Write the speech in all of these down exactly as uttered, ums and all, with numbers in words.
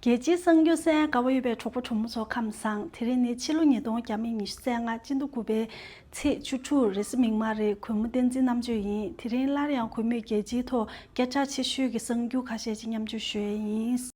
རྒྱལ་སྤྱིའི་གསར་འགྱུར་གསན་དགའ་བོ་ཡོད་པའི་གྲོགས་པོ་གྲོགས་མོ་ཚོ་ཁམས་བཟང་། དེ་རིང་ནི་ཕྱི་ལོ་ཉིས་སྟོང་བརྒྱ་མེད་ཉི་ཤུ་རྩ་ལྔ་སྤྱི་ཟླ་དགུ་པའི་ཚེས་བཅུ་དྲུག་རེས་གཟའ་མིག་དམར་རེད། གུས་མོ་བསྟན་འཛིན་རྣམ་དཔྱོད་ཡིན། དེ་རིང་སླར་ཡང་གུས་མོས་རྒྱལ་སྤྱིའི་ཐོག་སྐད་གྲགས་ཆེ་ཤོས་ཀྱི་གསར་འགྱུར་ཁ་ཤས་ཅིག་མཉམ་སྤྱོད་ཞུ་ཡས་ཡིན།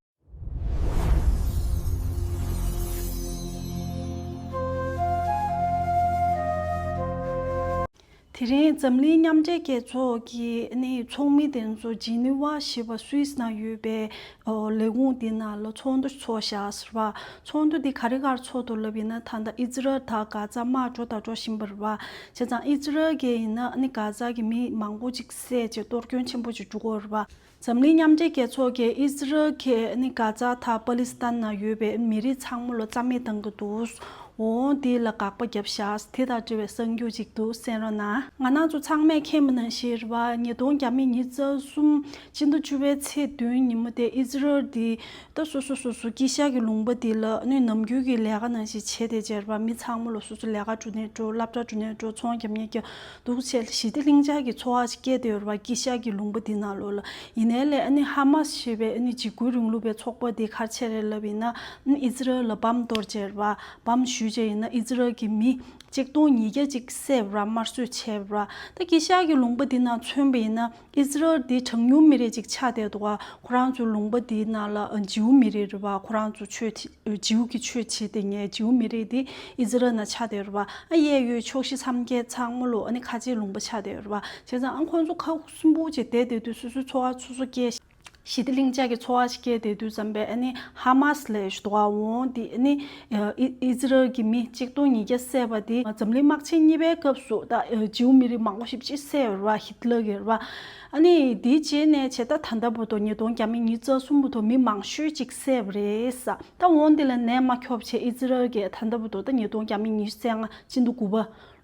དེ་རིང་འཛམ་གླིང་མཉམ་འབྲེལ་རྒྱལ་ཚོགས་ཀྱི་ནི་ཚོགས་མི་དེ་ཚོ་ཇི་ནི་ཝ་ཞེས་པ་སུད་སི་ནང་ཡོད་པའི་ལས་ཁུངས་དེ་ནང་ལ་ཚོགས་འདུ་ཚོགས་བཞག་ཟེར་བ། ཚོགས་འདུ་དེ་ག་རེ་ག་རེ་ཚོགས་འདུག་ལབ་ཡིན་ན། ད་ལྟ་ཨི་ཛི་རལ་དང་གྷ་ཛ་དམག་འགྲོ་དང་འགྲོ་བཞིན་པ་རེད་བ། བྱས་ཙང་ཨི་ཛི་རལ་གྱིས་ཡིན་ན་ནི་གྷ་ཛ་གི་མི་མང་པོ་ཅིག་བསད་བྱས་གཏོར་སྐྱོན་ཆེན་པོ་ཅིག་འགྲོ་གི་ཡོད་རེད་བ། འཛམ་གླིང་མཉམ་འབྲེལ་རྒྱལ་ཚོགས་ཀྱིས་ཨི་ཛི་རལ་གྱིས་ནི་གྷ་ཛ་དང་པ་ལི་སི་ཐན་ནང་ཡོད་པའི་མི་རིགས་ཚང་མ་ལ་རྩ་མེད་བཏང་གི་འདུག་འོང་དེ་ལ་དགག་པ་བརྒྱབ་བཞག་དེ་དང་འབྲེལ་བའི་གསར་འགྱུར་ཅིག་འདུག་གསན་རོགས་གནང་། ང་རང་ཚོ་ཚང་མས་མཁྱེན་པ་ནང་བཞིན་རེད་བ། ཉིས་སྟོང་བརྒྱ་མེད་ཉི་ཤུ་རྩ་གསུམ་སྤྱི་ཟླ་བཅུ་པའི་ཚེས་བདུན་ཉིན་མོ་དེ་ཨི་ཛི་རལ་དེ་ད་སོ་སོ་སོ་སོ་དཀྱིལ་ཤར་གྱི་ལུང་པ་དེ་ལ་ནི་ནམ་རྒྱུན་གྱི་ལས་ཀ་ནང་བཞིན་བྱས་ཏེ་བྱས་རེད་བ། མི་ཚང་མ་ལ་སོ་སོ་ལས་ཀ་འགྲོ་ནས་འགྲོ། སློབ་གྲྭ་འགྲོ་ནས་འགྲོ། ཚོང་རྒྱབ་ནས་རྒྱབ། འདུག་བྱས་ཞི་བདེ་ལྷིང་འཇགས་ཀྱི་འཚོ་བ་ཞིག་སྐྱེལ་བསྡད་ཡོད་རེད་བ། དཀྱིལ་ཤར་གྱི་ལུང་པ་འདི་ནང་ལོགས་ལ། ཡིན་ནའི་ལས་ཨ་ནི་ཧ་མ་སི་ཞེས་པའི་ཨ་ནི་འཇིགས་སྐུལ་རིང་ལུགས་པའི་ཚོགས་པ་འདི་ག་རེ་བྱས་རེད་ལབ་ཡིན་ན། ཨ་ནི་ཨི་ཛི་རལ་ལ་བམ་གཏོར་བྱས་རེད་བ། བམ་གཞུས་བྱས་ཡིན་ན་ཨི་ཛི་རལ་གྱི་མི་གཅིག་སྟོང་ཉིས་བརྒྱ་ཅིག་བསད་པ་ར། དམར་གསོད་བྱས་པ་ར། ད་དཀྱིལ་ཤར་གྱི་ལུང་པ་འདི་ནང་མཚོན་པ་ཡིན་ན། ཨི་ཛི་རལ་འདི་གྲངས་ཉུང་མི་རིགས་ཅིག་ཆགས་བསྡད་འདུག་ག་ཁོ་རང་ཚོའི་ལུང་པ་འདིའི་ནང་ལ་ཨ་ཇིའུ་མི་རིགས་རེད་བ། ཁོ་རང་ཚོ་ཆོས་ཇིའུ་གི་ཆོས་བྱེད་བསྡད་མཁན་ཇིའུ་མི་རིགས་འདི་ཨི་ཛི་རལ་ནང་ཆགས་བསྡད་ཡོད་རེད་བ། ཨ་གཡས་གཡོན་ཕྱོགས་བཞི་མཚམས་བརྒྱད་ཚང་མ་ལོ་ཨ་ནི་ཁ་ཆེའི་ལུང་པ་ཆགས་བསྡད་ཡོད་རེད་བ། བྱས་ཙང་ཨ་ཁོང་ཚོ་ཁ་སིམ་པོ་བྱས་བསྡད་བསྡད་དུས་སོ་སོའི་འཚོ་བ་སོ་སོ་སྐྱེལ། ཞི་བདེ་ལྷིང་འཇགས་ཀྱི་འཚོ་བ་ཞིག་སྐྱེལ་བསྡད་དུས་ཙམ་པས་ཨ་ནི་ཧ་མ་སི་ལབ་ཡས་ཞིག་འདུག་ག་འོང་དེ་ཨ་ནི་ཨི་ཨི་ཛི་རལ་གྱི་མི་གཅིག་སྟོང་ཉིས་བརྒྱ་བསད་པ་དེ་འཛམ་གླིང་དམག་ཆེན་གཉིས་པའི་སྐབས་སུ་ད་ཇིའུ་མི་རིགས་མང་པོ་ཞེ་པོ་ཅིག་བསད་ཡོད་རེད་བ། ཧི་ཏི་ལར་གྱིས་རེད་བ། ཨ་ནི་དེའི་རྗེས་ནས་བྱས་ད་ད་ལྟ་བར་དུ་ཉིས་སྟོང་བརྒྱ་མེད་ཉི་ཤུ་རྩ་གསུམ་བར་དུ་མི་མང་ཤོས་ཅིག་བསད་པ་རེད་ས། ད་འོང་འདི་ལ་ནད་མ་ཁྱབ་བྱས་ཨི་ཛི་རལ་གྱིས་ད་ལྟ་བར་དུ་ད་ཉིས་སྟོང་བརྒྱ་མེད་ཉི་ཤུ་རྩ་ལྔ་སྤྱི་ཟླ་དགུ་པ་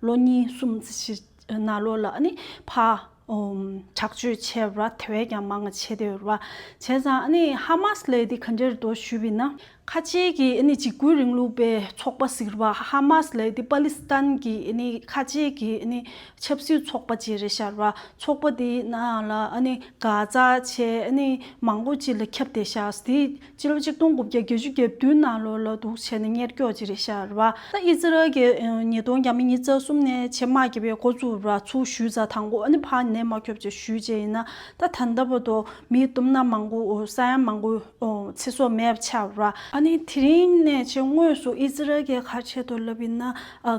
ལོ་གཉིས་གསུམ་ཙམ་ཞིག་ནང་ལོགས་ལ་ཨ་ནི་ཕར་ཨོམ་དྲག་སྤྱོད་བྱས་པ་ར། དེ་བས་ཀྱང་མང་བ་བྱས་བསྡད་ཡོད་རེད་བ། བྱས་ཙང་ཨ་ནི་ཧ་མ་སི་ལབ་ཡས་འདི་ག་འདྲས་རེད་འདུག་ཞུས་པ་ཡིན་ན། ཁ་ཆེའི་གི་ཨ་ནི་འཇིགས་སྐུལ་རིང་ལུགས་པའི་ཚོགས་པ་ཟེར་བ། ཧ་མ་སི་ལབ་ཡས་འདི་པ་ལི་སི་ཐན་གྱི་ཨ་ནི་ཁ་ཆེའི་གི་ཨ་ནི་ཆབ་སྲིད་ཚོགས་པ་ཅིག་རེད་ཤག་ར། ཚོགས་པ་དེའི་ནང་ལ་ཨ་ནི་གྷ་ཛ་བྱས་ཨ་ནི་མང་པོ་ཅིག་ལ་ཁྱབ་བསྡད་ཤག་དེ་སྤྱི་ལོ་གཅིག་སྟོང་དགུ་བརྒྱ་བརྒྱད་ཅུ་གྱ་བདུན་ནང་ལོགས་ལ་འདུག་བྱས་ནས་གཉེར་སྐྱོང་ཅིག་རེད་ཤག་ར་བ། ད་ཨི་ཛི་རལ་གྱི་ཉིས་སྟོང་བརྒྱ་མེད་ཉི་ཤུ་རྩ་གསུམ་ནས་ཆེད་དམག་རྒྱབ་པའི་འགོ་བཙུགས་ར། ཚུར་གཞུས་ཚར། དང་པོ་ཨ་ནི་ཕར་ནད་མ་ཁྱབ་ཅིག་གཞུས་བྱས་ཡིན་ན། ད་ད་ལྟ་བར་དུ་མི་སྟོབས་ན་མང་པོ་ས་ཡ་མང་པོ་ཚེ་སྲོག་མེད་པ་ཆགས་ར། ཨ་ནི་དེ་རིང་ནས་བྱས་དངོས་སུ་ཨི་ཛི་རལ་གྱིས་ག་རེ་བྱས་འདུག་ལབ་ཡིན་ན།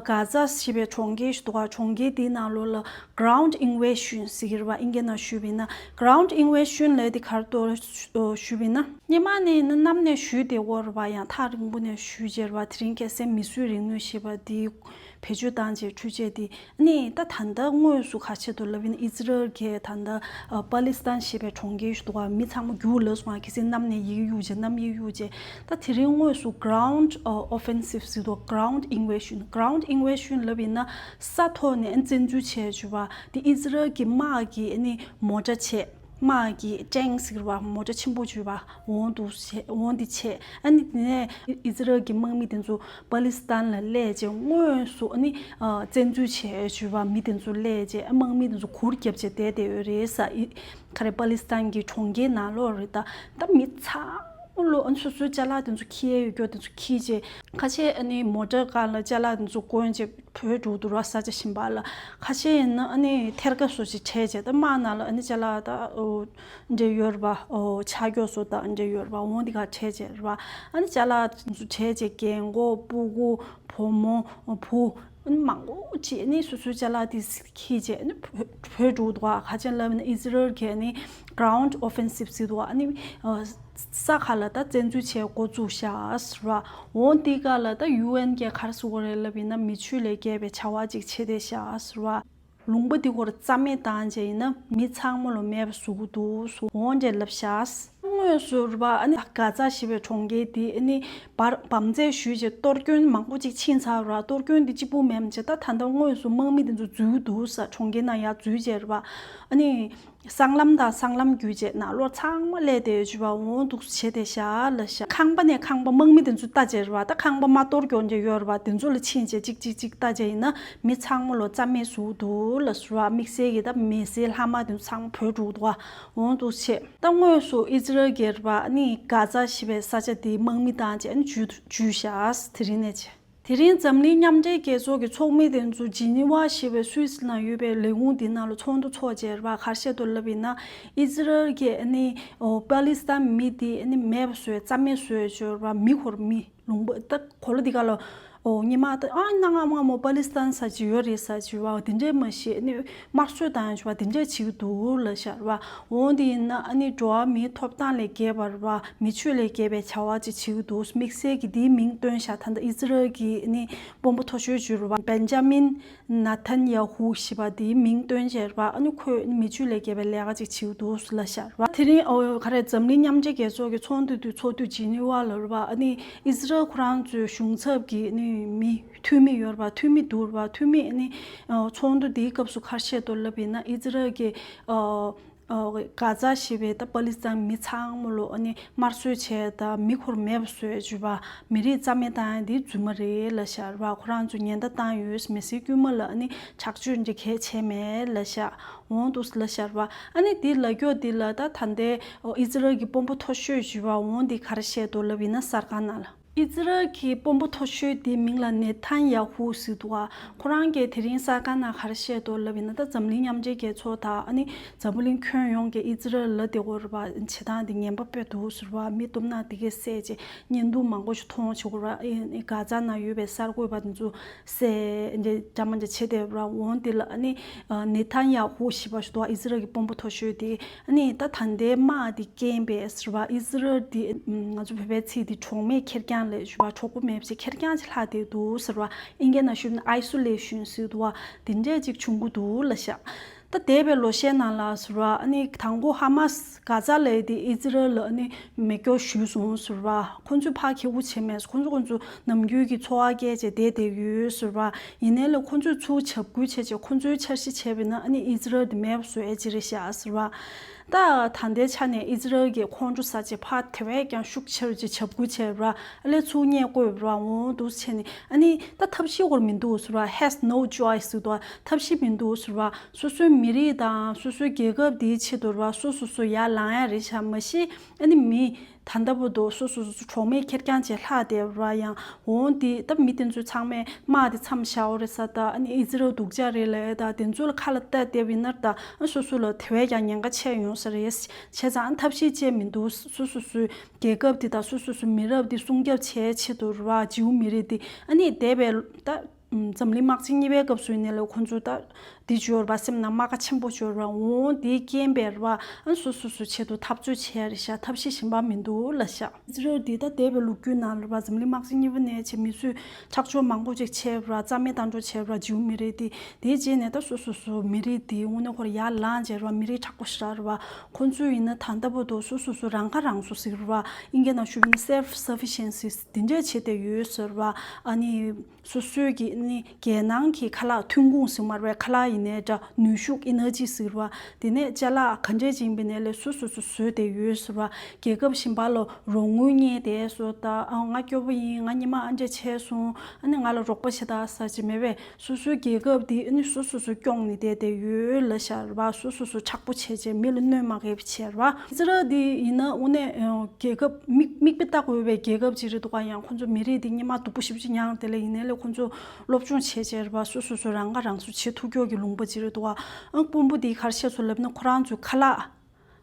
གྷ་ཛ་ཞེས་པའི་གྲོང་ཁྱེར་ཞིག་འདུག་ག་གྲོང་ཁྱེར་དེའི་ནང་ལོགས་ལ་ground invasion ཟེར་གྱི་རེད་བ། ཨིན་སྐད་ནང་ཞུས་པ་ཡིན་ན། ground invasion ལབ་དེ་ག་རེ་འདུག་ཞུས་པ་ཡིན་ན། སྔོན་མ་ནས་ཡིན་ན་གནམ་ནས་གཞུས་བསྡད་ཡོད་རེད་བ། ཡང་ཐག་རིང་པོ་ནས་གཞུས་བྱས་རེད་བ། དེ་རིང་ཁ་སང་མིས་བཟོས་རིག་ནུས་ཞེས་པ་དེ་བེད་སྤྱོད་བཏང་བྱས་འཕྲུལ་ཆས་དེ། ཨ་ནི་ད་ད་ལྟ་དངོས་སུ་ག་རེ་བྱས་འདུག་ལབ་ཡིན་ན། ཨི་ཛི་རལ་གྱིས་ད་ལྟ་པ་ལི་སི་ཐན་ཞེས་པའི་གྲོང་ཁྱེར་ཞིག་འདུག་ག་མི་ཚང་མ་རྒྱུགས་ལབ་སོང་ང་། ཁ་སང་གནམ་ནས་ཡི་གེ་གཡུགས་བྱས། གནམ་ཡིག་གཡུགས་བྱས། ད་དེ་རིང་དངོས་སུ་ground offensive ཟེར་འདུག ground invasion། ground invasion ལབ་ཡིན་ན་ས་ཐོག་ནས་བཙན་འཛུལ་བྱས་བྱས་པ་དེ། ཨི་ཛི་རལ་གྱི་དམག་གིས་ཨ་ནི་མོ་ཊ་བྱས། དམག་གི་ཊེང་ཟེར་བ། མོ་ཊ་ཆེན་པོ་བྱས་པ་འོང་དུ་བྱས། འོང་དེ་བྱས། ཨ་ནི་དེ་ནས་ཨི་ཛི་རལ་གྱི་དམག་མི་དེ་ཚོ་པ་ལི་སི་ཐན་ལ་སླེབས་བྱས་དངོས་སུ་ཨ་ནི་བཙན་འཛུལ་བྱས་བྱས་པ། མི་དེ་ཚོ་སླེབས་བྱས་དམག་མི་དེ་ཚོ་གུར་བརྒྱབ་བྱས་བསྡད་བསྡད་ཡོད་རེད་ས། ཨི་ག་རེ་པ་ལི་སི་ཐན་གྱི་གྲོང་ཁྱེར་ནང་ལོགས་རེད། ད་ད་མི་ཚང་མ་ལོ་ཨ་ནི་སོ་སོའི་ཅ་ལག་དེ་ཚོ་འཁྱེར་ཡོད་རྒྱུ་དེ་ཚོ་འཁྱེར་བྱས། ཁ་ཤས་ཨ་ནི་མོ་ཊ་སྒང་ལ་ཅ་ལག་དེ་ཚོ་བསྐོན་བྱས། བྲོས་འགྲོ་འདུག་ར། ས་ཆ་གཞན་པ་ལ། ཁ་ཤས་ཡིན་ན་ཨ་ནི་ཐེར་ཀ་བཟོ་ཞིག་བྲེས་བྱས། ད་དམག་ནང་ལ་ཨ་ནི་ཅ་ལག་ད་འདྲ་ཡོད་རེད་པ། ཨོ་ཆ་སྐྱོག་བཟོ་ད་འདྲ་ཡོད་རེད་པ། འོང་འདི་ག་བྲེས་བྱས་རེད་པ། ཨ་ནི་ཅ་ལག་བྲེས་བྱས་རྒན་གོག་སྤུ་གུ་བུ་མོ་བུ་ཨ་ནི་མང་པོ་ཅིག་ཨ་ནི་སོ་སོའི་ཅ་ལག་དེ་འཁྱེར་བྱས་ཨ་ནི་བྲོས་འགྲོ་འདུག་ག་ག་ཅི་ལབ་ན་ཨི་ཛི་རལ་གྱིས་ཨ་ནི་ground offensive ཟེར་འདུག་ག་ཨ་ནི། ས་ཁ་ལ་ད་བཙན་འཛུལ་བྱས་འགོ་བཙུགས་ཤག་ཟེར་བ། འོང་འདི་ག་ལ་ད་ཡུ་ཨེན་གྱིས་ག་རེ་ཟེར་གྱི་རེད་ལབ་ཡིན་ན། མི་ཆོས་ལས་བརྒལ་བའི་བྱ་བ་ཅིག་བྱས་བསྡད་ཤག་ཟེར་བ། ལུང་པ་འདི་སྐོར་རྩ་མེད་བཏང་བྱས་ཡིན་ན་མི་ཚང་མ་ལ་མེད་པ་བཟོ་གི་འདུག་ཟེར་འོང་འདྲས་ལབ་ཤག་དངོས་སུ་རེད་པ། ཨ་ནི་གྷ་ཛ་ཞེས་པའི་གྲོང་ཁྱེར་འདི་ཨ་ནི་བར་བམ་རྫས་གཞུས་བྱས་གཏོར་སྐྱོན་མང་པོ་ཅིག་ཕྱིན་ཚར་བ། གཏོར་སྐྱོན་འདི་གཅིག་པུ་མིན་བྱས་ད་ད་ལྟ་དངོས་སུ་དམག་མི་འདི་ཚོ་འཛུལ་འདུག་ས། གྲོང་ཁྱེར་ནང་ཡར་འཛུལ་བྱས་རེད་པ། ཨ་ནི། སྲང་ལམ་དང་སྲང་ལམ་བརྒྱུད་བྱས་ནང་ལོགས་ཚང་མ་སླེབས་བསྡད་ཡོད་ཅེས་པ། འོ་འདུག་བྱས་ཏེ་བཞག་ལབ་ཤག་ཁང་པ་ནས་ཁང་པ་དམག་མི་དེ་ཚོ་ལྟ་བྱས་རེད་པ། ད་ཁང་པ་མ་གཏོར་གྱོང་ཅིག་ཡོད་རེད་པ། དེ་ཚོ་ལ་ཕྱིན་བྱས་གཅིག་གཅིག་གཅིག་ལྟ་བྱས་ཡིན་ན་མི་ཚང་མ་ལོ་རྩ་མེད་བཟོ་འདུག་ལབ་ཟེར་བ། དམིགས་བསལ་གྱི་ད་མི་སེར་ལྷག་མ་དེ་ཚོ་ཚང་མ་བྲོས་འགྲོ་འདུག་ག་འོ་འདུག་བྱས། ད་དངོས་སུ་ཨི་ཛི་རལ་གྱི་རེད་པ། ཨ་ནི་གྷ་ཛ་ཞེས་པའི་ས་ཆ་དེའི་དམག་མི་བཏང་བྱས། ཨ་ནི་འཇུས་འཇུས་བཞག་དེ་རིང་ནས་བྱས། དེ་རིང་འཛམ་གླིང་མཉམ་འབྲེལ་རྒྱལ་ཚོགས་ཀྱི་ཚོགས་མི་དེ་ཚོ་ཇི་ནི་ཝ་ཞེས་པའི་སུད་སི་ནང་ཡོད་པའི་ལས་ཁུངས་དེ་ནང་ལ་ཚོགས་འདུ་ཚོགས་བྱས་རེད་པ། ག་རེ་བཤད་འདུག་ལབ་ཡིན་ན། ཨི་ཛི་རལ་གྱིས་ཨ་ནི་ཨོ་པ་ལི་སི་ཐན་མི་དེ་ཨ་ནི་མེད་པ་བཟོས། རྩ་མེད་བཟོས་བྱས་རེད་པ། མི་ཁོར་མི་ལུང་པ་ད་གོ་ལ་འདི་ག་ལ་ཨོ་ཉི་མ་ད་ཨ་གནའ་སྔ་མོ་པ་ལི་སི་ཐན་ས་ཅིག་ཡོད་རེད་ས་ཅིག་བ། དེ་འདྲས་མ་ཤེས་ཨ་ནི། དམར་གསོད་བཏང་ཡོང་བ་དེ་འདྲས་བྱེད་ཀྱི་འདུག་ལབ་ཤག་རེད་པ། འོ་དེ་ཡིན་ན་ཨ་ནི་འགྲོ་བ་མིའི་ཐོབ་ཐང་ལས་འགལ་བ་རེད་པ། མི་ཆོས་ལས་འགལ་བའི་བྱ་བ་ཅིག་བྱེད་ཀྱི་འདུག་དམིགས་བསལ་གྱི་དེའི་མིང་བཏོན་ཤག་ད་ལྟ་ཨི་ཛི་རལ་གྱི་ཨ་ནི་དཔོན་པོ་མཐོ་ཤོས་ཅིག་རེད་པ། བེན་ཇ་མིན་ནཱ་ཐན་ཡ་ཧུ་ཞེས་པ་དེའི་མིང་བཏོན་བྱས་རེད་པ། ཨ་ནི་ཁོས་མི་ཆོས་ལས་འགལ་བའི་ལས་ཀ་ཅིག་བྱེད་ཀྱི་འདུག་ལབ་ཤག་རེད་པ། དེ་རིང་ཨོ་ག་རེ་འཛམ་གླིང་མཉམ་འབྲེལ་རྒྱལ་ཚོགས་ཀྱི་ཚོགས་འདུ་དེ་ཚོགས་དུས་ཇི་ནི་ཝ་ལ་རེད་པ། ཨ་ནི་ཨི་ཛི་རལ་ཁོ་རང་ཚོའི་གཞུང་ཚབ་ཀྱི་ཨ་ནི་མི། འཐུས་མི་ཡོད་རེད་པ། འཐུས་མི་འདུག་རེད་པ། འཐུས་མི་ཨ་ནི་ཨ་ཚོགས་འདུ་འདིའི་སྐབས་སུ་ག་རེ་བཤད་འདུག་ལབ་ཡིན་ན། ཨི་ཛི་རལ་གྱི་ཨ་ཨ་གྷ་ཛ་ཞེས་པའི་ད་པ་ལི་སི་ཐན་མི་ཚང་མ་ལོ་ཨ་ནི་དམར་གསོད་བྱས། ད་མི་ཁོར་མེད་པ་བཟོས་བྱས་པ། མི་རིགས་རྩ་མེད་བཏང་ཡ་འདི་རྫུན་མ་རེད་ལབ་ཤག་རེད་པ། ཁོ་རང་ཚོ་ཉེན་བརྡ་བཏང་ཡོད། མི་སེར་དཀྱུས་མ་ལ་ཨ་ནི་ཆག་སྐྱོན་འདི་གས་བྱས་མེད་ལབ་ཤག་འོང་འདུག་ལབ་ཤག་རེད་པ། ཨ་ནི་འདི་ལབ་སྐྱོ་འདི་ལ་ད་ད་ལྟའི་ཨི་ཛི་རལ་གྱི་དཔོན་པོ་མཐོ་ཤོས་བྱས་པ་འོང་འདི་ག་རེ་བཤད་འདུག་ལབ་ཡིན་ན། གསར་ཁང་ནང་ལ། ཨི་ཛི་རལ་གྱི་དཔོན་པོ་མཐོ་ཤོས་དེའི་མིང་ལ་ནེ་ཐན་ཡ་ཧུ་ཟེར་འདུག་ག་ཁོ་རང་གིས་དེ་རིང་གསར་ཁང་ནང་ག་རེ་བཤད་འདུག་ལབ་ཡིན་ན། ད་འཛམ་གླིང་མཉམ་འབྲེལ་རྒྱལ་ཚོགས་དང་ཨ་ནི་འཛམ་བུ་གླིང་ཁྱོན་ཡོངས་ཀྱིས་ཨི་ཛི་རལ་ལ་དེ་གོ་རེད་པ། བྱེད་སྟངས་དེ་ངན་པ་དཔེ་འདུག་ཟེར་བ། མི་སྟོབས་ན་དེ་གས་བསད་བྱས་བརྙན་ཐུང་མང་པོ་ཞིག་མཐོང་བྱེད་དགོས་ར། ཨེ་གྷ་ཛ་ནང་ཡོད་པའི་གསར་འགོད་པ་དེ་ཚོ་བསད་འདྲ་འདྲ་མ་འདྲ་བྱེད་བསྡད་ར། འོང་དེ་ལ་ཨ་ནི་ནེ་ཐན་ཡ་ཧུ་ཞེས་པ་ཞིག་འདུག་ཨི་ཛི་རལ་གྱི་དཔོན་པོ་མཐོ་ཤོས་དེ། ཨ་ནི་ད་ད་ལྟའི་དམག་དེ་རྐྱེན་པས་ཟེར་བ། ཨི་ཛི་རལ་དེ་ང་ཚོ་བོད་པའི་ཚིག་དེ་གྲོགས་མེད་ཁེར་རྐྱང་ལབ་ཞུ་བ། གྲོགས་པོ་མེད་པ་ཞིག་ཁེར་རྐྱང་ཅིག་ལྷག་བསྡད་འདུག་ཟེར་བ། ཨིན་སྐད་ནང་ཞུས་ན་ཨའི་སོ་ལེ་ཤོན་ཟེར་འདུག་བ། དེ་འདྲས་ཅིག་བྱུང་གི་འདུག་ལབ་ཤག་ད་འདས་པའི་ལོ་ཤས་ནང་ལ་ཟེར་བ། ཨ་ནི་དང་པོ་ཧ་མ་སི་གྷ་ཛ་ལབ་དེ་ཨི་ཛི་རལ་ལ་ཨ་ནི་མེ་སྒྱོགས་གཞུས་སོང་ཟེར་བ། ཁོ་ཚོས་ཕར་ཁེ་པོ་བྱས་མེད། ཁོ་ཚོ་ཁོ་ཚོ་ནམ་རྒྱུན་གྱི་འཚོ་བ་སྐྱེལ་བྱས་བསྡད་བསྡད་ཡོད་ཟེར་བ། ཡིན་ནའི་ལས་ཁོ་ཚོས་ཚུར་འཇབ་རྒོལ་བྱས་བྱས་ཁོ་ཚོའི་འཆར་གཞི་བྱས་པ་ཡིན་ན་ཨ་ནི་ཨི་ཛི་རལ་དེ་མེད་པ་བཟོ་ཡ་ཅིག་རེད་ཤག་ཟེར་བ། ད་ད་ལྟའི་ཆ་ནས་ཨི་ཛི་རལ་གྱི་ཁོང་ཁྲོ་ཟ་བྱས་ཕར་དེ་བས་ཀྱང་ཤུགས་ཆེ་རུ་ཅིག་འཇབ་རྒོལ་བྱས་ར། ཨ་ལས་ཚུར་བསྙད་བཀོད་ར། འོང་འདུག་བྱས་ནས་ཨ་ནི་ད་ཐབས་ཤེས་ཁོར་མི་འདུག་ཟེར་བ། has no choice ཟེར་དུས་ཐབས་ཤེས་མི་འདུག་ཟེར་བ། སོ་སོའི་མི་རིགས་དང་སོ་སོའི་རྒྱལ་ཁབ་དེའི་ཆེད་དུ་ར་སོ་སོ་སོ་ཡར་ལངས་ཡ་རེད་ཤག་མ་གཞི་ཨ་ནི་མི་ད་ལྟ་བར་དུ་སོ་སོ་སོ་གྲོགས་མེད་ཁེར་རྐྱང་བྱས་ལྷག་བསྡད་ར། ཡང་འོང་དེ་ད་མི་དེ་ཚོ་ཚང་མས་དམག་དེ་མཚམས་བཞག་འོ་རེད་ས། ད་ཨ་ནི་ཨི་ཛི་རལ་སྡུག་ཅག་རེད་ལབ་ད་དེ་ཚོ་ལ་ཁ་ལ་བལྟས་བསྡད་པ་ཡིན་ན་ད་ཨ་སོ་སོ་ལ་དེ་བས་ཀྱང་ཉེན་ཁ་ཆེ་ཡོང་ས་རེད། བྱས་ཙང་ཐབས་ཤེས་བྱས་མི་འདུག་སོ་སོ་སོའི་རྒྱལ་ཁབ་དེ་དང་སོ་སོ་སོའི་མི་རབས་དེ་སྲུང་སྐྱོབ་བྱེད་ཆེད་དུ་ར། ཇིའུ་མི་རིགས་དེ་ཨ་ནི་འདས་པའི་ད་འཛམ་གླིང་དམག་ཆེན་གཉིས་པའི་སྐབས་སུ་ཡིན་ནའི་ལས་ཁོང་ཚོ་ད་འདི་བྱོས་ར་སེམས་ནང་རྨ་ཁ་ཆེན་པོ་བྱོས་ར། འོང་དེའི་རྐྱེན་པས་ར་ཨ་སོ་སོ་སོའི་ཆེད་དུ་འཐབ་རྩོད་བྱས་རེད་ཤག་ཐབས་ཤེས་གཞན་པ་མི་འདུག་ལབ་ཤག་ཨི་ཛི་རལ་འདི་ད་འདས་པའི་ལོ་རྒྱུས་ནང་ལ་ར་འཛམ་གླིང་དམག་ཆེན་གཉིས་པ་ནས་བྱས་མི་གསོད་ཁྲག་སྦྱོར་མང་པོ་ཅིག་བྱས་ར། རྩ་མེད་བཏང་འགྲོ་བྱས་ར་ཇིའུ་མི་རིགས་དེ། དེའི་རྗེས་ནས་ད་སོ་སོ་སོ་མི་རིགས་དེ་དངོས་གནས་ཁོ་ར་ཡར་ལངས་བྱས་ར་མི་རིགས་དྲག་པོ་ཞེ་དྲག་རེད་བ། ཁོང་ཚོས་ཡིན་ན་ད་ལྟ་བར་དུ་སོ་སོ་སོ་རང་ཁ་རང་གསོ་ཟེར་གི་རེད་བ། ཨིན་སྐད་ནང་ཞུས་པ་ཡིན་ན་self sufficiency དེ་འདྲས་བྱས་བསྡད་ཡོད་ཟེར་བ། ཨ་ནི་སོ་སོའི་གི་ནི་རྒྱལ་ནང་གི་ཁ་ལག་ཐོན་ཁུངས་ཟེར་མ་རེད་པས། ཁ་ལག་ཡིན་ནའི་འདྲ་ནུས་ཤུགས་ཨེ་ནར་ཇི་ཟེར་བ། དེ་ནས་ཅ་ལག་ག་འདྲས་ཅིག་ཡིན་པ་ཡིན་ནའི་ལས་སོ་སོ་སོ་བཟོས་བསྡད་ཡོད་ཟེར་བ། རྒྱལ་ཁབ་གཞན་པ་ལ་རོགས་དངུལ་རྙེད་བསྡད་སོ། ད་ཨ་ང་སྐྱོ་པོ་ཡིན། ང་སྙིང་མ་ཨ་འདྲས་བྱས་སོང་། ཨ་ནི་ང་ལ་རོགས་པ་བྱེད་ད་ཟེར་ཅིག་མེད་པས། སོ་སོའི་རྒྱལ་ཁབ་འདི་ཨ་ནི་སོ་སོ་སོ་སྐྱོང་ནས་བསྡད་བསྡད་ཡོད་ལབ་ཤག་རེད་བ། སོ་སོ་སོ་དྲག་པོ་བྱས་བྱས་མི་ལ་གནོད་མ་ཁེལ་བ་བྱས་རེད་བ། ཨི་ཛི་རལ་འདི་ཡིན་ན་དངོས་གནས་རྒྱལ་ཁབ་མིག་མིག་དཔེ་ལྟ་དགོས་པའི་རྒྱལ་ཁབ་ཅིག་རེད་འདུག་ག་ཡང་ཁོང་ཚོ་མི་རིགས་འདི་སྔོན་མ་སྡུག་པོ་ཞེ་པོ་ཅིག་མྱངས། དེ་ལ་ཡིན་ནའི་ལས་ཁོང་ཚོ་སློབ་སྦྱོང་བྱས་བྱས་རེད་བ། སོ་སོ་སོ་རང་ཁ་རང་གསོ་བྱེད་ཐུབ་ཀྱོག་གི་ལུང་པ་ཅིག་རེད་འདུག་ག་ཨ་དཔོན་པོ་འདིས་ག་རེ་བཤད་སོང་ལབ་ན་ཁོ་རང་ཚོའི་ཁ་ལག་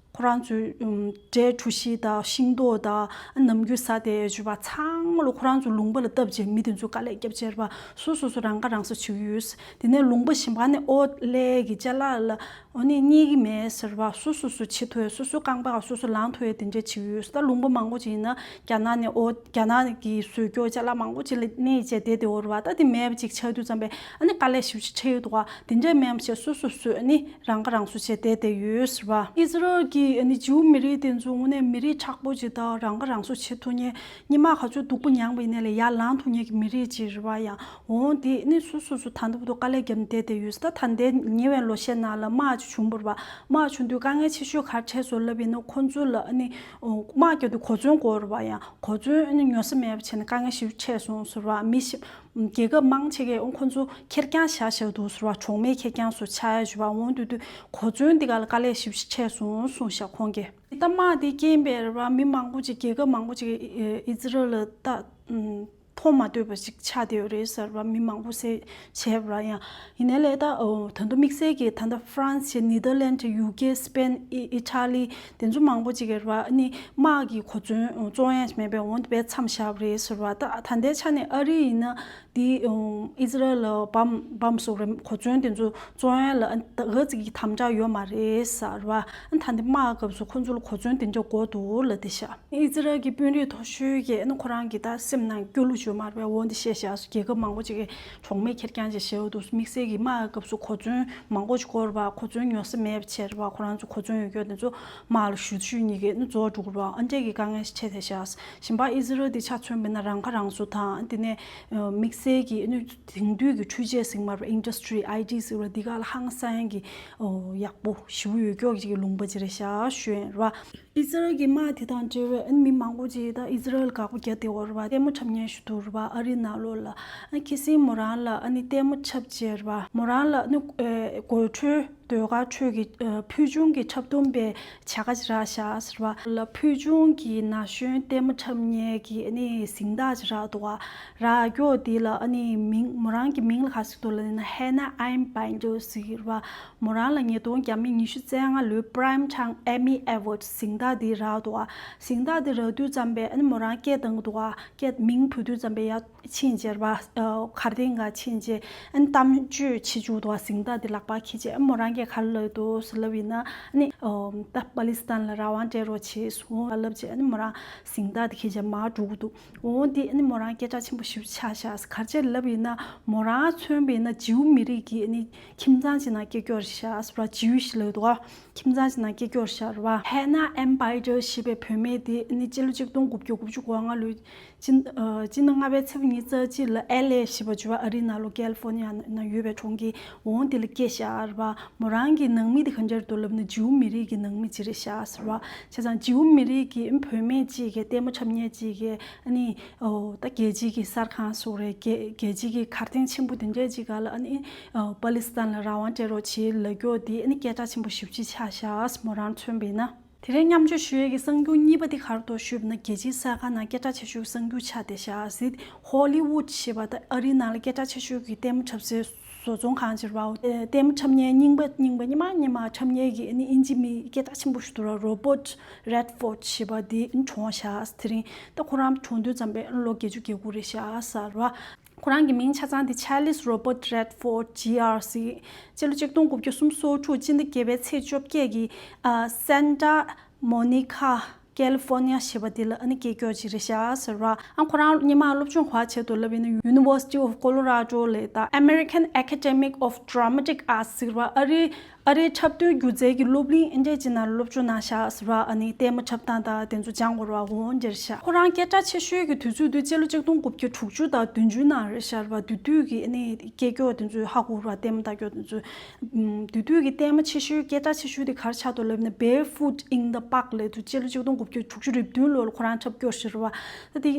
ཁོ་རང་ཚོའི་ཨུམ་འབྲས་གྲུ་བཞི་དང་ཤིང་ཏོག་དང་ནམ་རྒྱུན་ཟ་བསྡད་ཡོད་པ་ཚང་མ་ལོ་ཁོ་རང་ཚོའི་ལུང་པ་ལ་བཏབ་བྱས་མི་དེ་ཚོ་དཀའ་ལས་བརྒྱབ་བྱས་རེད་བ། སོ་སོ་སོ་རང་ཁ་རང་གསོ་བྱེད་ཀྱི་ཡོད། དེ་ནས་ལུང་པ་གཞན་པ་ནས་ཨོ་ལས་ཀྱི་ཅ་ལག་ལ་ཨོ་ནི་རྙེད་ཀྱི་མེད་ཟེར་བ། སོ་སོ་སོ་བྱེད་ཐུབ་ཡ། སོ་སོའི་རྐང་པ་སོ་སོ་ལངས་ཐུབ་ཡ་དེ་འདྲས་བྱེད་ཀྱི་ཡོད། ད་ལུང་པ་མང་པོ་ཅིག་ཡིན་ན་རྒྱ་ནག་ནས་ཨོ་རྒྱ་ནག་གི་བཟོས་ཀྱོག་ཅ་ལག་མང་པོ་ཅིག་ལ་གནས་བྱས་བསྡད་དེ་འོ་རེད་བ། ད་དེ་མེད་པ་ཅིག་ཆགས་དུས་ཙམ་པས་ཨ་ནི་དཀའ་ལས་ཞེ་པོ་ཅིག་འཕྲད་ཡོད་འདུག་ག་དེ་འདྲས་མེད་པ་བྱས་སོ་སོ་སོས་ཨ་ནི་རང་ཁ་རང་གསོ་བྱས་བསྡད་བསྡད་ཡོད་ཟེར་བ། ཨི་ཛི་རལ་གྱི་ཨི་ཨ་ནི་ཇིའུ་མི་རིགས་དེ་ཚོ་དངོས་གནས་མི་རིགས་མཁྲེགས་པོ་ཅིག་དང་། རང་ཁ་རང་གསོ་བྱེད་ཐུབ་མཁན། སྔོན་མ་ག་ཚོད་སྡུག་པོ་མྱངས་པ་ཡིན་ནའི་ལས་ཡར་ལངས་ཐུབ་མཁན་གྱི་མི་རིགས་ཅིག་རེད་པ། ཡང་འོང་དེ་ནི་སོ་སོ་སོ་ད་ལྟ་བར་དུ་དཀའ་ལས་བརྒྱབ་ནས་བསྡད་བསྡད་ཡོད་ས། ད་ད་ལྟའི་ཉེ་བའི་ལོ་ཤས་ནང་ལ་དམག་ཅིག་བྱུང་བ་རེད་པ། དམག་བྱུང་དུས་དཀའ་ངལ་ཆེ་ཤོས་ག་རེ་འཕྲད་སོང་ལབ་ཡིན་ན། ཁོ་ཚོ་ལ་ཨ་ནི་དམག་རྒྱག་དུས་གོ་མཚོན་དགོས་རེད་པ། ཡང་གོ་མཚོན་ཨ་ནི་ཉོ་ས་མེད་པ་བྱས་ནས་དཀའ་ངལ་ཞེ་པོ་འཕྲད་སོང་ཟེར་བ། མི་ཞིག་རྒྱལ་ཁབ་མང་ཆེ་གས་ཁོ་ཚོ་ཁེར་རྐྱང་བཞག་བཞག་འདུག་ཟེར་བ། གྲོགས་མེད་ཁེར་རྐྱང་བཟོ་ཆགས་ཡ་ཞུ་བ། འོང་དུས་དུས་གོ་མཚོན་འདི་ག་ལ་དཀའ་ལས་ཞེ་པོ་ཅིག་འཕྲད་སོང་གསུངས་ཤག་ཁོང་གིས། ད་དམག་འདི་རྐྱེན་པས་རེད་པ། མི་མང་པོ་ཅིག་རྒྱལ་ཁབ་མང་པོ་ཅིག་ཨི་ཟི་རལ་ལ་ད་མཐོང་མ་ཐུབ་པ་ཞིག་ཆགས་བསྡད་ཡོད་རེད་ཟེར་བ། མི་མང་པོ་བསད་བྱས་པ་ར། ཡང་ཡིན་ནའི་ལས་ད་ད་དུང་དམིགས་བསལ་གྱི་ད་ལྟ་ཧྥ་རན་སི་བྱས། ནེ་དར་ལན་ཌི། ཡུ་ཀེ། སི་པེན། ཨི་ཨི་ཊ་ལི། དེ་ཚོ་མང་པོ་ཅིག་གིས་རེད་པ། ཨ་ནི་དམག་གི་གོ་མཚོན་བཙོང་ཡ་མེད་པའི་འོང་དུ་དཔེ་མཚམས་བཞག་པ་རེད་ཟེར་བ། ད་ད་ལྟའི་ཆ་ནས་ཨ་རི་ཡིན་ན་འདི་ཨིས་རལ་ལ་བམ་བམ་སོགས་རེད། གོ་མཚོན་དེ་ཚོ་བཙོང་ཡ་ལ་ཨ་ད་ག་ཙིག་གི་དམ་དྲག་ཡོད་མ་རེད་ཟེར་བ། ཨ་ད་ལྟའི་དམག་སྐབས་སུ་ཁོ་ཚོ་ལ་གོ་མཚོན་དེ་འདྲ་དགོས་འདུག་ལབ་བསྡད་ཤག་ཨིས་རལ་གྱི་དཔོན་རིགས་མཐོ་ཤོས་ཀྱིས་ཨ་ནི་ཁོ་རང་གི་ད་སེམས་ནང་སྐྱོ་གླུ་བརྗོད་མ་རེད་པས། འོ་འདི་བཤད་ཤག་རྒྱལ་ཁབ་མང་པོ་ཅིག་གིས་གྲོགས་མེད་ཁེར་རྐྱང་ཅིག་བྱས་འདུག་དམིགས་བསལ་གྱི་དམག་གི་སྐབས་སུ་གོ་མཚོན་མང་པོ་ཅིག་དགོས་རེད་པ། གོ་མཚོན་ཉོ་ས་མེད་པ་བྱས་རེད་པ། ཁོ་རང་ཚོ་གོ་མཚོན་ཡོད་རྒྱུ་དེ་ཚོ་དམག་ལ་གཞུ་གཞུ་གཉིས་ཀས་ནི་རྫོགས་འགྲོ་གི་རེད་པ། ཨ་འདྲས་ཀྱི་དཀའ་ངལ་ཞིག་འཕྲད་བསྡད་ཤག་གཞན་པ་ཨིས་རལ་འདི་ཆ་མཚོན་པ་ཡིན་ན་རང་ཁ་རང་གསོ་དང་། དེ་ནས་དམིགས་བསལ་གྱི་ནི་དེང་དུས་ཀྱི་འཕྲུལ་ཆས་ཟེར་གྱི་མ་རེད་པ། ཨིན་ཌ་སི་ཊི་རི། ཨའི་ཊི་ཟེར་བ་འདི་ག་ལ་ཧང་སང་གི་ཡག་པོ་ཞེ་པོ་ཡོད་ཀྱོག་ཅིག་གི་ལུང་པ་ཅིག་རེད་ཤག་ཞུ་ཡིན་རེད་པ། ཨི་ཟི་རལ་གྱི་དམག་དེ་དང་འབྲེལ་བའི་ཨ་ནི་མི་མང་པོ་ཅིག་ད་ཨི་ཟི་རལ་དགག་པ་རྒྱག་བསྡད་ཡོད་རེད་པ། ལྟད་མོ་འཁྲབ་མཁན་ཞིག་འདུག་རེད་པ། ཨ་རིའི་ནང་ལོགས་ལ། ཨ་ཁི་སིན་མོ་རང་ལ་ཨ་ནི་ལྟད་མོ་འཁྲབ་བྱས་རེད་པ། མོ་རང་ལ་ཨ་ནི་ཨེ་དགོད་བྲོའི་ཟློས་གར་ཁྲོད་ཀྱི་ཨ་ཕུལ་བྱུང་གི་འཁྲབ་སྟོན་པའི་བྱ་དགའ་ཅིག་རག་ཤག་ཟེར་བ། ལ་ཕུལ་བྱུང་གི་ན་གཞོན་ལྟད་མོ་འཁྲབ་མཁན་གྱི་ཨ་ནི་གཟེངས་རྟགས་ཅིག་རག་འདུག་ག་རག་ཀྱོག་དེ་ལ་ཨ་ནི་མིང་མོ་རང་གི་མིང་ལ་ག་ཟེར་འདུག་ལབ་ན། ཧེ་ན་ཨེམ་བྷའི་ཌར་ཟེར་གྱི་རེད་པ། མོ་རང་ལ་ཉིས་སྟོང་བརྒྱ་མེད་ཉི་ཤུ་རྩ་ལྔ་ལོའི་Primetime Emmy Awards གཟེངས་རྟགས་འདི་རག་འདུག་ག་གཟེངས་རྟགས་འདི་རག་དུས་ཙམ་པས་ཨ་ནི་མོ་རང་སྐད་བཏང་གི་འདུག་ག་སྐད་མིང་འབོད་དུས་ཙམ་པས་ཡར་ཕྱིན་བྱས་རེད་པ། ཨ་གར་སྟེང་ག་ཕྱིན་བྱས་ཨ་ནི་གཏམ་བརྗོད་བྱེད་བཅུག་འདུག་ག་གཟེངས་རྟགས་འདི་ལག་པ་འཁྱེར་བྱས། ཨ་མོ་རང་སྐད་ག་རེ་ལབ་འདུག་ཟེར་ལབ་ཡིན་ན། ཨ་ནི་ཨ་ད་པ་ལི་སི་ཐན་ལ་རང་དབང་སྤྲད་རོགས་བྱེད་ཟེར་ལབ་བྱས། ཨ་ནི་མོ་རང་གཟེངས་རྟགས་འདི་འཁྱེར་བྱས་མར་འགྲོ་གི་འདུག་འོ་འདི་ཨ་ནི་མོ་རང་སྐད་གྲགས་ཆེན་པོ་ཞེ་པོ་ཆགས་ཤག་ག་རེ་བྱས་ལབ་ཡིན་ན། མོ་རང་མཚོན་པ་ཡིན་ན་ཇིའུ་མི་རིགས་ཀྱི་ཨ་ནི་ཁྱིམ་ཚང་ཅིག་ནང་སྐྱེས་ཀྱོག་རེད་ཤག་ཟེར་བ། ཇིའུ་ཤི་ལབ་འདུག་ག་ཁྱིམ་ཚང་ཅིག་ནང་སྐྱེས་ཀྱོག་རེད་ཤག་རེད་པ། ཧེ་ན་ཨེམ་བྷའི་ཌར་ཞེས་པའི་བུད་མེད་དེ་ཨ་ནི་སྤྱི་ལོ་ཆིག་སྟོང་དགུ་བརྒྱ་དགུ་བཅུ་གོ་ལྔ་ལོའི་སྤྱི་ཨ་སྤྱི་ཟླ་ལྔ་པའི་ཚེས་པ་ཉི་ཤུ་རྩ་གཅིག་ལ་ཨེལ་ཨེ་ཞེས་པ་བརྗོད་པ། ཨ་རིའི་ནང་ལོགས་ཀལ་ལི་ཧྥོར་ནི་ཡ་ན་ཡོད་པའི་གྲོང་ཁྱེར་འོང་དེ་ལ་སྐྱེས་ཤག་རེད་པ། མོ་རང་གི་ནང་མི་དེ་ག་འདྲ་རེད་འདུག་ལབ་ན་ཇིའུ་མི་རིགས་ཀྱི་ནང་མི་ཅིག་རེད་ཤག་ཟེར་བ། བྱས་ཙང་ཇིའུ་མི་རིགས་ཀྱི་བུད་མེད་ཅིག་གིས་ལྟད་མོ་འཁྲབ་མཁན་ཅིག་གིས་ཨ་ནི་ཨོ་ད་རྒྱལ་སྤྱིའི་གི་གསར་ཁང་སོགས་རེད། རྒྱལ་རྒྱལ་སྤྱིའི་གི་གར་སྟེགས་ཆེན་པོ་དེ་འདྲའི་ཅིག་ག་ལ་ཨ་ནི་ཨོ་པ་ལི་སི་ཐན་ལ་རང་དབང་སྤྲད་རོགས་བྱེད་ལབ་ཀྱོག་དེ་ཨ་ནི་སྐད་གྲགས་ཆེན་པོ་ཞེ་པོ་ཅིག་ཆགས་ཤག་མོ་རང་མཚོན་པ་ཡིན་ན། དེ་རིང་མཉམ་སྤྱོད་ཞུ་ཡས་ཀྱི་གསར་འགྱུར་གཉིས་པ་དེ་ག་རེ་འདུག་ཞུས་པ་ན། རྒྱལ་སྤྱིའི་གསར་ཁང་ནང་སྐད་གྲགས་ཆེ་ཤོས་ཀྱི་གསར་འགྱུར་ཆགས་བསྡད་ཤག་ཟེར། ཧོ་ལི་ཝུད་ཞེས་པ་ད་ཨ་རིའི་ནང་ལ་སྐད་གྲགས་ཆེ་ཤོས་ཀྱི་ལྟད་མོ་འཁྲབ་སའི་བཟོ་ཚོང་ཁང་ཅིག་རེད་པ། ལྟད་མོ་འཁྲབ་མཁན་རྙིང་པ་རྙིང་པ་སྔོན་མ་སྔོན་མ་འཁྲབ་མཁན་གྱི་ཨ་ནི་དབྱིན་ཇི་མི་སྐད་གྲགས་ཆེན་པོ་ཞིག་འདུག་ར། རོ་བོཊ་རེད་ཕོརཌ་ཞེས་པ་དེ་གྲོངས་ཤག་དེ་རིང་ད་ཁོ་རང་གྲོངས་དུས་ཙམ་པས་ལོ་བརྒྱད་ཅུ་གྱ་དགུ་རེད་ཤག་ཟེར་བ། ཁོ་རང་གི་མིང་ཆ་ཚང་དེ་ཆར་ལིས་རོ་བོཊ་རེད་ཕོརཌ་ཇི་ཨར་ཟེར། སྤྱི་ལོ་ཆིག་སྟོང་དགུ་བརྒྱ་སུམ་ཅུ་སོ་དྲུག་སྤྱི་ཟླ་བརྒྱད་པའི་ཚེས་བཅོ་བརྒྱད་ཀྱི་ཨ་སན་ཊ་མོ་ནི་ཁ་ཀལ་ལི་ཧྥོར་ནི་ཡ་ཞེས་པ་དེ་ལ་ཨ་ནི་སྐྱེས་ཀྱོག་ཅིག་རེད་ཤག་ཟེར་བ། ཨ་ཁོ་རང་སྔོན་མ་སློབ་སྦྱོང་ག་པར་བྱས་འདུག་ལབ་ཡིན་ན། University of Colorado ལབ་དང་American Academy of Dramatic Arts ཟེར་བ། ཨ་རིའི་ཨ་རིའི་འཁྲབ་སྟོན་སྒྱུ་རྩལ་གྱི་སློབ་གླིང་ཨེ་འདྲས་ཅིག་ནང་སློབ་སྦྱོང་གནང་ཤག་ཟེར་བ། ཨ་ནི་ལྟད་མོ་འཁྲབ་སྟངས་དང་དེ་ཚོ་སྦྱང་དགོས་རེད་པ། འོ་འདྲ་རེད་ཤག་ཁོ་རང་སྐད་གྲགས་ཆེ་ཤོས་ཀྱི་དུས་ཚོད་དེ་སྤྱི་ལོ་ཆིག་སྟོང་དགུ་བརྒྱ་དྲུག་ཅུ་དང་བདུན་ཅུའི་ནང་རེད་ཤག་རེད་པ། དེ་དུས་ཀྱི་ཨ་ནི་སྐྱེས་ཀྱོག་དེ་ཚོས་ཧ་གོ་རེད་པ། ལྟད་མོ་ལྟ་ཀྱོག་དེ་ཚོས། ཨམ་དེ་དུས་ཀྱི་ལྟད་མོ་ཆེ་ཤོས་སྐད་གྲགས་ཆེ་ཤོས་དེ་ག་རེ་ཆགས་འདུག་ལབ་ན། Barefoot in the Park ལབ་དུས་སྤྱི་ལོ་ཆིག་སྟོང་དགུ་བརྒྱ་དྲུག་ཅུ་རེ་བདུན་ལོ་ལ་ཁོ་རང་འཁྲབ་ཀྱོག་ཞིག་རེད་པ། ད་དེ་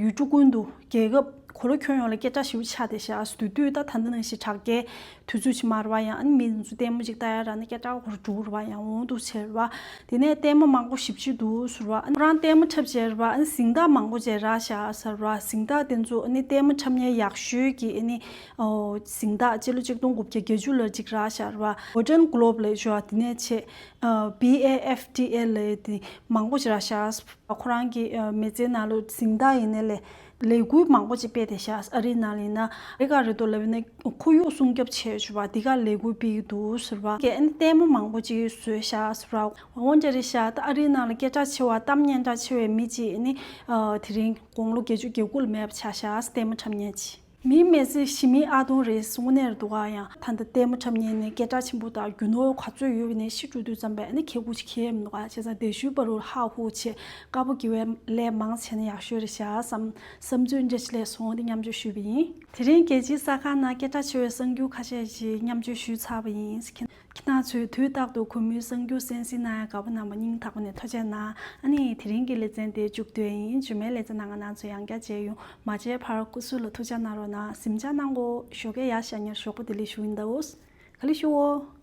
ཡུལ་གྲུ་ཀུན་ཏུ་རྒྱལ་ཁབ་གོ་ལ་ཁྱོན་ཡོངས་ལ་སྐད་གྲགས་ཞེ་པོ་ཆགས་བསྡད་ཤག་དེ་དུས་ད་ད་ལྟ་ནང་བཞིན་དྲ་རྒྱའི་དུས་ཚོད་ཅིག་མ་རེད་པ། ཡང་ཨ་ནི་མི་ཚོ་ལྟད་མོ་ཅིག་ལྟ་ཡ་རག་ན་སྐད་གྲགས་ཁོ་རང་འགྲོ་གི་རེད་པ། ཡང་འོང་འདུག་ཟེར་བ། དེ་ནས་ལྟད་མོ་མང་པོ་ཞེ་པོ་ཅིག་འདུག་ཟེར་བ། ཨ་ནི་ཁོ་རང་ལྟད་མོ་འཁྲབ་བྱས་རེད་པ། ཨ་ནི་གཟེངས་རྟགས་མང་པོ་ཅིག་རག་ཤག་ཟེར་བ། གཟེངས་རྟགས་དེ་ཚོ་ཨ་ནི་ལྟད་མོ་འཁྲབ་མཁན་ཡག་ཤོས་ཀྱི་ཨ་ནི་ཨོ་གཟེངས་རྟགས་སྤྱི་ལོ་ཆིག་སྟོང་དགུ་བརྒྱ་བརྒྱད་ཅུ་ལོར་ཅིག་རག་ཤག་རེད་པ། Golden Globe ལབ་ཤག་དེ་ནས་བྱས་ཨ་B A F T A ལབ་དེ་མང་པོ་ཅིག་རག་ཤག་ཁོ་རང་གི་ཨ་མི་ཚེའི་ནང་ལོ་གཟེངས་རྟགས་ཡིན་ནའི་ལས་ལས་འགུལ་མང་པོ་ཅིག་སྤེལ་བསྡད་ཤག་ཨ་རིའི་ནང་ལ་ཡིན་ན། ཨ་རི་ག་རེ་འདུག་ལབ་ན་ཁོར་ཡུག་སྲུང་སྐྱོབ་བྱས་ཞུ་བ་འདི་ག་ལས་འགུལ་སྤེལ་གྱི་འདུག་ཟེར་བ། ཨ་ནི་ལྟད་མོ་མང་པོ་ཅིག་བཟོས་ཤག་ཟེར་བ། འོ་འདྲ་རེད་ཤག་ད་ཨ་རིའི་ནང་ལ་སྐད་གྲགས་ཆེ་བ་གཏམ་སྙན་གྲགས་ཆེ་བའི་མི་ཅིག་ཨ་ནི་ཨ་དེ་རིང་དགུང་ལོ་བརྒྱད་ཅུ་གྱ་དགུ་ལ་མེད་པ་ཆགས་ཤག་ལྟད་མོ་འཁྲབ་མཁན་ཅིག་མིའི་མི་ཚེ་ཞི་མིའི་ཨ་དོང་རེད་གསུངས་ནས་འདུག་ག་ཡང་ད་ལྟ་ལྟད་མོ་འཁྲབ་མཁན་ནི་སྐད་གྲགས་ཆེན་པོ་དང་རྒྱུ་ནོར་ག་ཚོད་ཡོད་པ་ནས་ཤི་འགྲོ་དུས་ཙམ་པས་ཨ་ནི་ཁེ་གུ་ཅིག་ཁེ་མི་འདུག་ག་བྱས་ཙང་དེ་ཤུལ་བར་དུ་ཧ་ཧུ་བྱས་དཀར་པོ་དགེ་བའི་ལས་མང་བྱས་ན་ཡག་ཤོས་རེད་ཤག་བསམ་བསམ་ཚུལ་འདྲ་ཞིག་ལས་སོང་དེ་མཉམ་སྤྱོད་ཞུས་པ་ཡིན། དེ་རིང་རྒྱལ་སྤྱིའི་གསར་ཁང་ནང་སྐད་གྲགས་ཆེ་བའི་གསར་འགྱུར་ཁ་ཤས་ཤིག་མཉམ་སྤྱོད་ཞུས་ཚར་བ་ཡིན། ཁྱེད་རང་ཚོས་དུས་རྟག་ཏུ་གུས་མོའི་གསར་འགྱུར་གསན་གཟིགས་གནང་ཡ་དགའ་པོ་གནང་བ་སྙིང་ཐག་པ་ནས་ཐུགས་རྗེ་གནང་། ཨ་ནི་དེ་རིང་གི་ལེ་ཚན་དེ་མཇུག་བསྡུ་ཡ་ཡིན། རྗེས་མའི་ལེ་ཚན་ནང་ང་རང་ཚོ་ཡང་བསྐྱར་མཇལ་ཡོང་། མ་མཇལ་བར་སྐུ་གཟུགས་ལ་ཐུགས་ཅག་གནང་རོགས་གནང་། གཟིམ་འཇག་གནང་གོ། ཞོགས་ཀས་ཡར་ཞལ་ཉར་ཞོགས་པ་བདེ་ལེགས་ཞུ་ཡིན་ད་འོ། ག་ལེ་ཞུ་འོ།